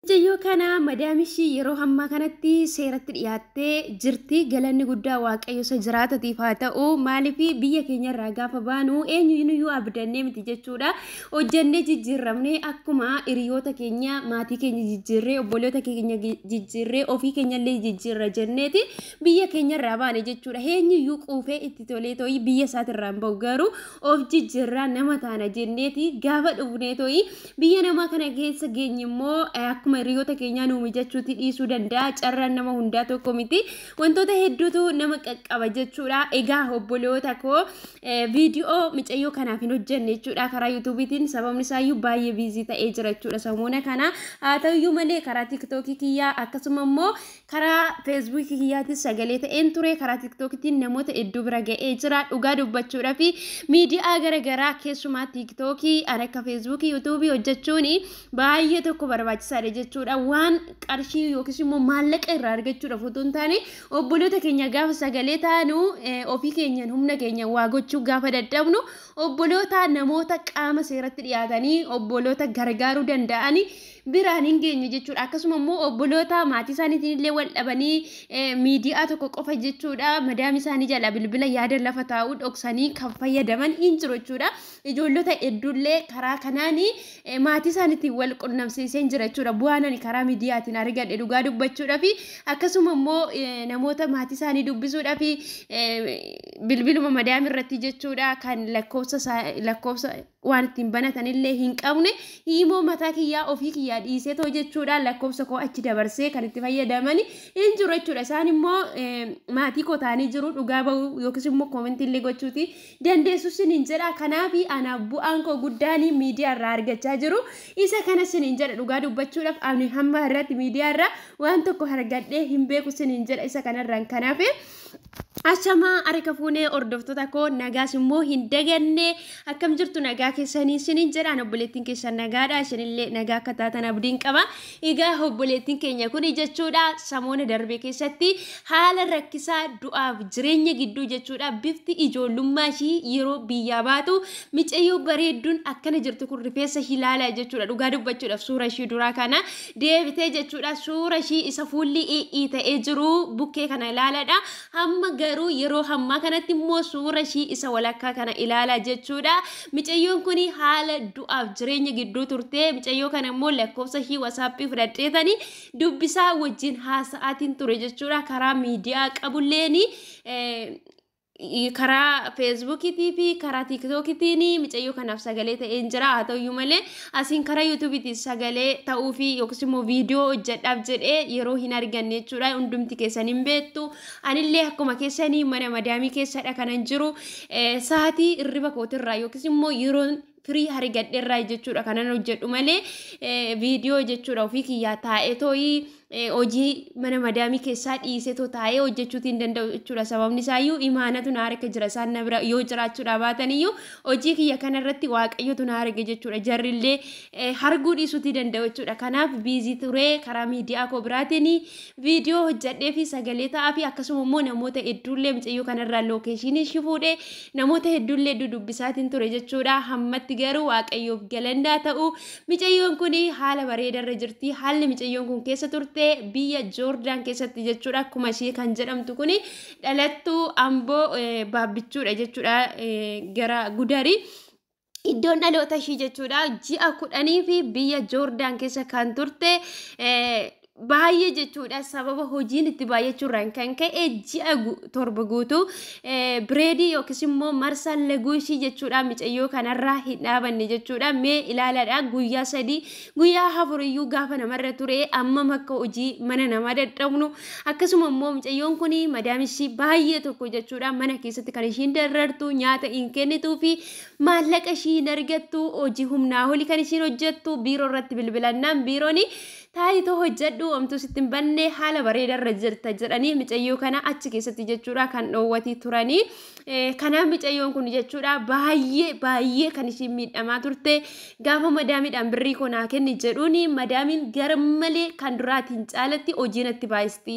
Mucayyoo kana madaamishii yeroo ammaa kanatti seeratti dhiyaattee jirti. Galanni guddaa Waaqayyo isa jiraatatiif haa ta'u. Maaliif biyya keenya irraa gaafa baanu eenyuyyuu abdannee miti jechuudha. Hojjannee jijjiiramnee akkuma hiriyoota keenya, maatii keenya jijjiirree, obboloota keenya jijjiirree, ofii keenyallee jijjiirra jenneeti biyya keenya irraa baane jechuudha. Eenyuyyuu quufee itti tolee tooyi biyya isaatirraa hin bahu, garuu of jijjiirraa nama taana jenneeti gaafa dhufnee tooyi biyya namaa kana keessa geenye immoo akkuma hiriyoota keenyaa nuu mijachuutti dhiisuu danda'a. Carraan nama hundaa tokko miti. Wantoota hedduutu nama qaqqaba jechuudha. Egaa obboloota koo, viidiyoo mucayyoo kanaaf hin hojjenne jechuudha karaa yuutuubiitiin, sababni isaayyuu baay'ee busy ta'ee jira jechuudha samoona kana. Haa ta'uyyuu malee karaa tiktookii kiyyaa akkasuma immoo karaa feesbuukii kiyyaatis sagalee ta'een ture. Karaa tiktookiitiin namoota hedduu bira ga'ee jira dhugaa dubbachuudhaa fi miidiyaa garaagaraa, keessumaa tiktookii an akka feesbuukii, yuutuubii hojjechuun baay'ee tokko barbaachisaadha jechuudha. Waan qarshii yookiis immoo maallaqa irraa argachuudhaaf otoo hin taane, obboloota keenya gaafa sagalee taanu, ofii keenyaan humna keenya waa gochuu gaafa dadhabnu, obboloota namoota qaama seeratti dhiyaatanii obboloota gargaaruu danda'anii biraan hin geenye jechuudha. Akkasuma immoo obboloota maatii isaaniitiin illee wal dhabanii miidiyaa tokko qofa jechuudha. Madaami isaanii jala bilbila yaada lafa taa'uu dhoksanii kan fayyadaman hin jiru jechuudha. Ijoollota hedduullee karaa kanaan maatii isaaniitiin wal qunnamsiisee jira jechuudha. Bu'aan ani karaa miidiyaatiin argadhe dhugaa dubbachuudhaa fi akkasuma immoo namoota maatii isaanii dubbisuudhaa fi bilbiluma madaami irratti jechuudha, kan lakkoofsa waan ittiin banatanillee hin qabne, himoo mataa kiyyaa ofii kiyyaa dhiisee too jechuudha, lakkoofsa koo achi dabarsee kan itti fayyadaman hin jiru jechuudha. Isaan immoo maatii koo ta'anii jiru, dhugaa bahuu yookiis immoo koomentii illee gochuuti dandeessu sinin jedha. Kanaaf anaaf bu'aan koo guddaan miidiyaa irraa argachaa jiru isa kana sinin jedha. Dhugaa dubbachuudhaaf ani hamma irratti miidiyaa irraa waan tokko argadhee hin beeku sinin jedha isa kanarraan. Kanaaf achamaa harka fuunee hordoftoota koo, nagaas immoo hin daganne, akkam jirtu, nagaa keessanii isiniin jedhaan. Obboleettiin keessan nagaadha, isinillee nagaa akka taatan abdiin qaba. Egaa obboleettiin keenya kun jechuudha samoona darbe keessatti haala rakkisaa du'aaf jireenya gidduu jechuudha, bifti ijoollummaa ishii yeroo biyyaa baatu micayyoo bareedduun akkana jirtu kun rifeensa ishii ilaalaa jechuudha. Dhugaa dubbachuudhaaf suura ishii duraa kana deebitee jechuudha, suura ishii isa fuulli i'ii ta'ee jiru bukkee kana ilaaladha. Hamma garuu yeroo hammaa kanatti immoo suura ishii isa walakkaa kana ilaalaa jechuudha. Micayyoon kun haala du'aaf jireenya gidduu turte. Micayyoo kana immoo lakkoofsa ishii wasaappii fudhadheetanii dubbisaa wajjin haasa'aatiin ture jechuudha. Karaa miidiyaa qabulleeni, karaa feesbuukiitii fi karaa tiiktookiitiin micayyoo kanaaf sagalee ta'een jira. Haa ta'uyyuu malee asiin karaa yuutuubiitiin sagalee ta'uu fi yookiis immoo viidiyoo hojjedhaaf jedhee yeroo hin arganne jechuudha. Hundumti keessan hin beektu. Anillee akkuma keessanii mana madaamii keessadha kanan jiru. Sa'aatii hirriba kootirraa yookiis immoo yeroo firii argadheerraa jechuudha kanan hojjedhu malee, viidiyoo jechuudha ofii kiyyaa taa'ee tooyii hojii mana madaamii keessaa dhiisee too taa'ee hojjechuutii hin danda'u jechuudha. Sababni isaayyuu imaanatu na harka jira. Isaan na bira yoo jiraachuudha baataniyyuu hojii kiyya kanarratti Waaqayyotu na arge jechuudha. Jarrillee arguu dhiisuutii danda'u jechuudha. Kanaaf busy turee karaa miidiyaa koo biraatiin viidiyoo hojjedhee fi sagalee ta'aa fi akkasuma immoo namoota hedduullee micayyoo kanarraa lookeeshinii ishii fuudhee namoota hedduullee dudubbisaatiin ture jechuudha. Hammatti garuu Waaqayyoof galannaa ta'u, micayyoon kun haala bareedarra jirti. Haalli micayyoon kun keessa turte biyya Joordaan keessatti jechuudha. Akkuma ishee kan jedhamtu kun dhalattuu Amboo Baabbichuudha jechuudha, gara Gudarii. Iddoon dhaloota ishii jechuudha. Ji'a 10 fi biyya Joordaan keessa kan turte baay'ee jechuudha, sababa hojiin itti baay'achuurraan kan ka'e ji'a 7 guutuu bireedii yookiis immoo marsaan laguu ishii jechuudha micayyoo kanarraa hin dhaabanne jechuudha. Mee ilaaladha, guyyaa 3, guyyaa 4 iyyuu gaafa namarra ture ammam akka hojii mana namaa dadhabnu. Akkasuma immoo micayyoon kun madaamishii baay'ee tokko jechuudha mana keessatti kan ishiin darartu, nyaata hin kennituu fi maallaqa ishii hin argattu, hojii humnaa olii kan ishiin hojjettu. Biiroo irratti bilbilannaan biiroon taayitoo hojjedhu, omtuu sitti hin banne, haala bareedarra jirta jedhanii micayyoo kana achi keessatti jechuudha kan dhoowwatii turanii. Kanaaf micayyoon kun jechuudha baay'ee baay'ee kan ishiin miidhamaa turte. Gaafa madaamiidhaan birrii koo naa kenni jedhuuni, madaamiin garmalee kan duraatiin caalatti hojii natti baay'isti.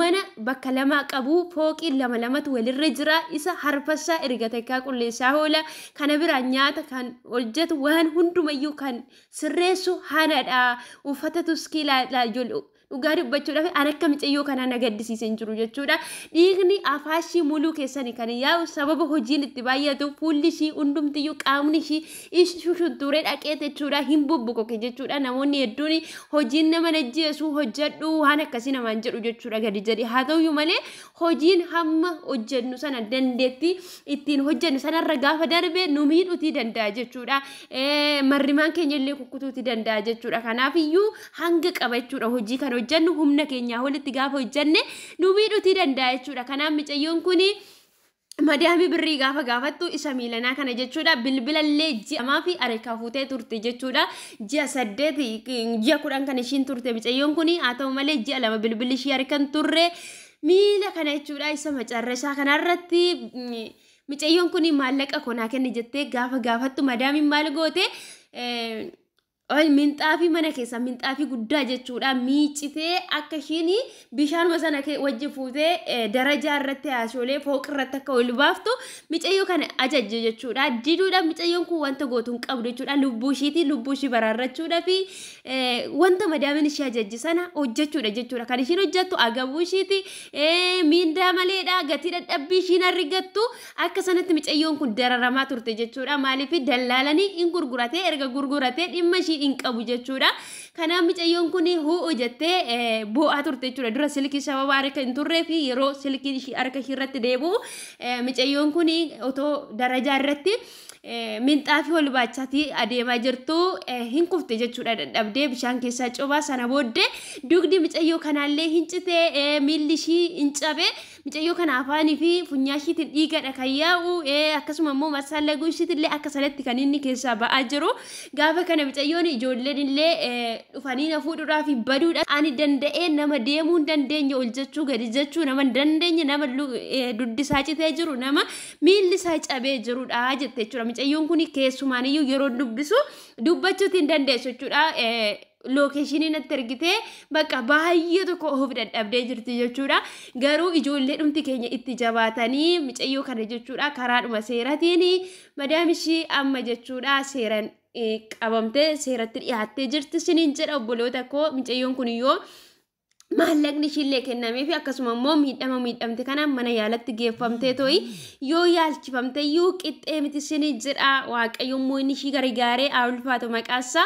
Mana bakka lamaa qabu, fooqii lama lamatu walirra jira, isa harfassaa erga takkaa qulleessaa oola. Kana biraan nyaata kan hojjetu, waan hundumayyuu kan sirreessu haadha, uffatatus Iskii ijoollee dhugaa dubbachuudhaaf an akka micayyoo kanaa na gaddisiisee hin jiru jechuudha. Dhiigni afaashii muluu keessanii kan yaa'u sababa hojiin itti baay'atu, fuulli ishii hundumtiyyuu, qaamni ishii shuntuuree dhaqee jechuudha, hin bubbukoke jechuudha. Namoonni hedduun hojiin nama ajjeesu, hojjedhu waan akkasii namaan jedhu jechuudha gadi jedhi. Haa ta'uyyuu malee hojiin hamma hojjennu sana, dandeettii ittiin hojjennu sanarra gaafa darbe nu miidhuutii danda'a jechuudha. Marrimaan keenya illee kukkutuutii danda'a jechuudha. Kanaaf iyyuu hanga qaba jechuudha, hojii kan hojjennu humna keenyaa olitti gaafa hojjenne nu miidhuutii danda'a jechuudha. Kanaaf micayyoon kuni madaamii birrii gaafa gaafattu isa miilanaa kana jechuudha, bilbilallee ji'a fi areekaa fuutee turte jechuudha. Ji'a 8, ji'a 10 kan ishiin turte micayyoon kuni. Haa ta'u malee ji'a 2 bilbilli ishii harkan turre. Miila kana jechuudha, isa macarrashaa kanarratti micayyoon kuni maallaqa konaa kenni jettee gaafa gaafattu, madaamiin maal goote? Minxaafii mana keessa, minxaafii guddaa jechuudha, miicitee akka ishiin bishaanuma sana wajji fuutee darajaa irratti, haasoolee fooq irratti akka ol baaftu micayyoo kana ajajje jechuudha. Diduudha, micayyoon kun wanta gootu hin qabdu jechuudha. Lubbuu ishiiti, lubbuu ishii baraarrachuudha fi wanta madaamiin ishee ajajji sana hojjechuudha jechuudha. Kan ishiin hojjettu agabuu ishiiti, miindaa maleedha, gatii dadhabbii ishiin argattu akka sanatti micayyoon kun dararamaa turte jechuudha. Maaliif? Dallaalanii hin gurguratee, erga gurguratee dhimma ishii hin qabu jechuudha. Kanaaf micayyoon kun hu'u jettee boo'aa turte jechuudha. Dura silkii sababa harka hin turree fi yeroo silkiin ishii harka ishii irratti deebi'u, micayyoon kun otoo darajaa irratti minxaafii ol baachaatii adeemaa jirtu hin kufte jechuudha. Dadhabdee bishaan keessaa cobaa sana booddee dugdi micayyoo kanaallee hin citee, miilli ishii hin cabe. Micayyoo kana afaanii fi funyaa ishiitiin dhiigadha kan yaa'u, akkasuma immoo marsaan laguu ishiitillee akka sanatti kan inni keessaa ba'aa jiru. Gaafa kana micayyoon ijoolleen illee dhufanii na fuudhuudhaaf baduudha. Ani danda'ee nama deemuu hin dandeenye, ol jechuu gadi jechuu nama hin dandeenye, nama duddisaa citee jiru, nama miilli isaa cabee jirudha jette jechuudha. Micayyoon kun keessumaaniyyuu yeroo dubbisu dubbachuutti hin dandeessu jechuudha. Lookeeshinii natti ergitee bakka baay'ee tokko of dadhabdee jirti jechuudha. Garuu ijoollee dhumti keenya itti jabaatanii micayyoo kana jechuudha karaadhuma seeratiin madaam ishii amma jechuudha seeran qabamtee seeratti dhiyaattee jirti siniin jedha, obboloota koo. Micayyoon kun yoo maallaqni ishiillee kennamee fi akkasuma immoo miidhama miidhamte kana mana yaalatti geeffamtee to'i yoo yaalchifamte iyyuu qixxee miti sini jedha. Waaqayyo immoo inni ishii gargaaree haa ulfaatu maqaasaa.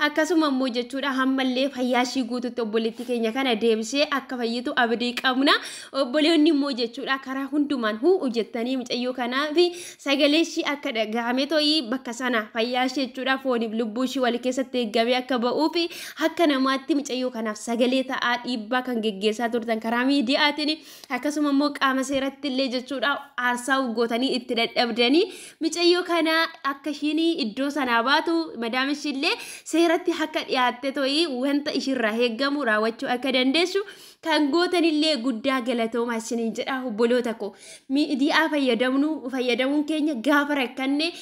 Akkasuma immoo jechuudha hammallee fayyaa ishii guututti obboleettii keenya kana deebisee akka fayyitu abdii qabna. Obboleonni immoo jechuudha karaa hundumaan hu'u jettanii mucayyoo kanaa fi sagalee ishii akka dhagahame to'i bakka sana fayyaa ishii jechuudha fooniif lubbuu ishii wal keessatti eeggamee akka ba'uu fi akka namaatti mucayyoo kanaaf sagalee ta'aa dhiibbaa kan geggeessaa turtan karaa miidiyaatiin, akkasuma immoo qaama seeratti illee jechuudha aarsaa gootanii itti dadhabdanii mucayyoo kana akka ishiin iddoo sanaa baatu, madaam ishiillee seeratti akka dhiyaatte to'i wanta ishiirraa eeggamu raawwachuu akka dandeessu kan gootanillee guddaa galatoomaa isiniin jedha, obboloota koo. Miidiyaa fayyadamnu fayyadamuun keenya gaafa rakkanne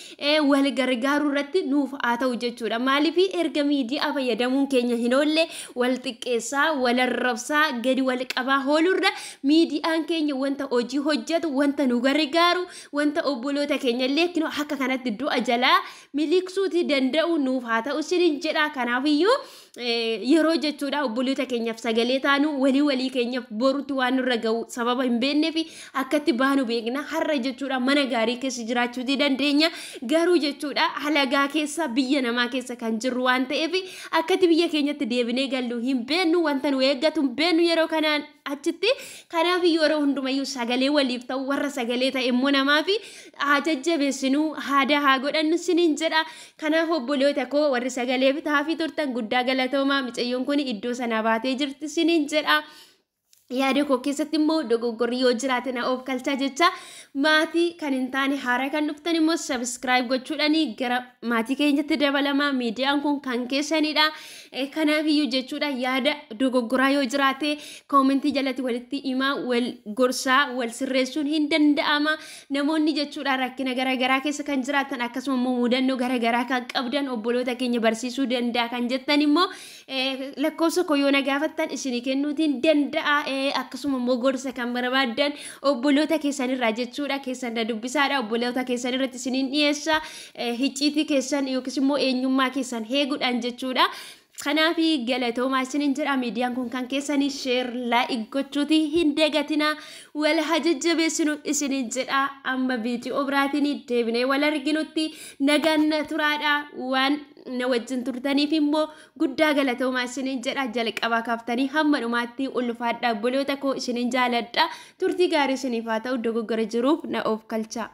wal gargaaruu irratti nuuf haa ta'u jechuudha. Maaliif? Erga miidiyaa fayyadamuun keenya hin oolle wal xiqqeessaa, wal arrabsaa, gadi wal qabaa oolurra, miidiyaan keenya wanta hojii hojjetu, wanta nu gargaaru, wanta obboloota keenya illee akka kanatti du'a jalaa miliqsuutii danda'u nuuf haa ta'u isiniin jedha. Kanaafiyyuu yeroo jechuudha obboloota keenyaaf sagalee taanu, walii walii keenyaaf borutti waan nurra ga'u sababa hin beeknee fi akkatti baanu beekna. Har'a jechuudha mana gaarii keessa jiraachuutii dandeenya, garuu jechuudha halagaa keessa, biyya namaa keessa kan jirru waan ta'eef akkatti biyya keenyatti deebinee gallu hin beeknu, wanta nu eeggatu hin beeknu yeroo kanaan achitti. Kanaaf yeroo hundumayyuu sagalee waliif ta'u, warra sagalee ta'e immoo namaa fi haa jajjabeessinuu, aadaa haa godhannu siniin jedha. Kanaaf obboloota koo, warri sagalee taafii turtan guddaa galatoomaa. Micayyoon kun iddoo sanaa baatee jirti siniin jedha. Yaada koo keessatti immoo dogoggorri yoo jiraate na of kalchaa jecha, maatii kan hin taane, haaraa kan dhuftan immoo subscribe gochuudhaan gara maatii keenyatti dabalamaa. Miidiyaan kun kan keessanidha. Kanaaf iyyuu jechuudha yaada dogoggoraa yoo jiraate koomentii jalatti walitti himaa, wal gorsaa, wal sirreessuun hin danda'ama. Namoonni jechuudha rakkina garaagaraa keessa kan jiraatan, akkasuma immoo mudannoo garaagaraa kan qabdan, obboloota keenya barsiisuu danda'a kan jettan immoo lakkoofsa koo yoo na gaafattan isinii kennuutiin danda'a. Akkasuma immoo gorsa kan barbaaddan obboloota keessanirraa jechuudha keessan na dubbisaadha, obboloota keessan irratti isiniin dhiyeessa, hicciitii keessan yookiis immoo eenyummaa keessan eeguudhaan jechuudha. Kanaaf galatoomaa isiniin jedha. Miidiyaan kun kan keessanii, share, like gochuuti hin dagatinaa. Wal haa jajjabeessinu isiniin jedha. Amma viidiyoo biraatiin deebinee wal arginutti nagaan na turaadha. Waan na wajjin turtaniif immoo guddaa galatoomaa isiniin jedha. Jalqabaa kaaftanii hamma dhumaatti ulfaadha. Obboloota koo, isiniin jaaladha. Turtii gaarii isiniif haa ta'u. Dogoggora jiruuf na of kalcha.